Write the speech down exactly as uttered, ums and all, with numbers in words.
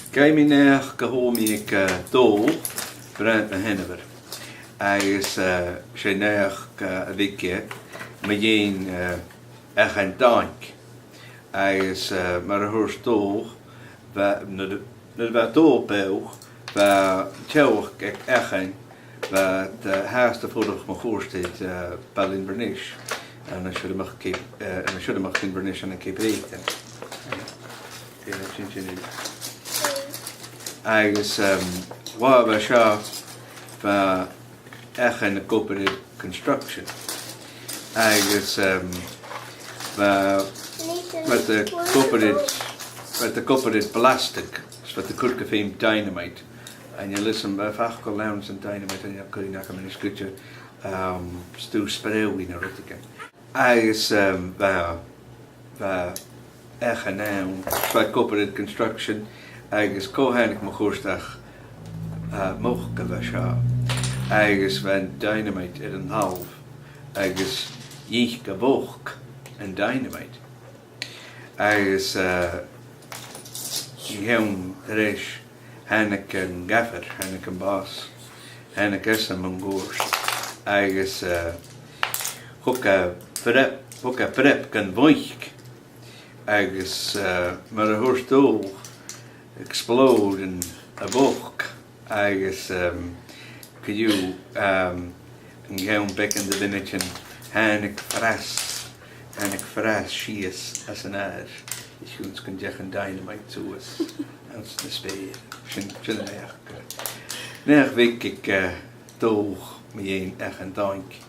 Gabhaidh mi naidheachd a thog mi aig, eh, Dòmhnall, bràthair mo sheanmhair. Agus, eh, 's e naidheachd, eh, a bh' aige mu dheidhinn, eh, Eachann Daing. Agus, eh, mar a thuirt Dòmhnall, bha, nuair, nuair a bha Dòmhnall beò, bha teaghlach aig Eachann, bha iad, eh, fhathast a' fuireach mun cuairt air, eh, Baile Inbhir Nis, ann an siorramachd Cape, eh, ann an siorramachd Inbhir Nis ann an Cape Breton. Dè na sin sin iad. Agus, em, latha bha seo, bha Eachann ag obair air construction. Agus, em, bha, bha iad ag obair air, bha iad ag obair air blasting, is bha iad a' cur gu feum dynamite. Chan eil fhios agam, bha facal ann son dynamite, chan eil cuimhne agam a-nis cuide, em, stuth spreadhaidh no rudeigin. Agus, em, bha, bha Eachann ann, bha e ag obair air construction, agus cò thàinig mun cuairt ach, eh, muc a bha seo. Agus bha an dynamite air an talamh, agus dh'ith a' mhuc an dynamite. Agus, eh, an ceann tar éis, thàinig an gaffer, thàinig am boss, thàinig esan mun cuairt, agus, eh, thug e breab, thug e breab dhan mhuc, agus, eh, mar a thuirt Dòmhnall, explode an, am muc, agus, em, co-dhiù, em, an ceann beagan de mhionaidean, thàinig fras, thàinig fras sìos às an adhar, is dh'fhaodainn gun deach an dynamite suas anns na speur. Sin, sin an naidheachd. Naidheachd bheag aig, eh, Dòmhnall mu dheidhinn Eachann Daing.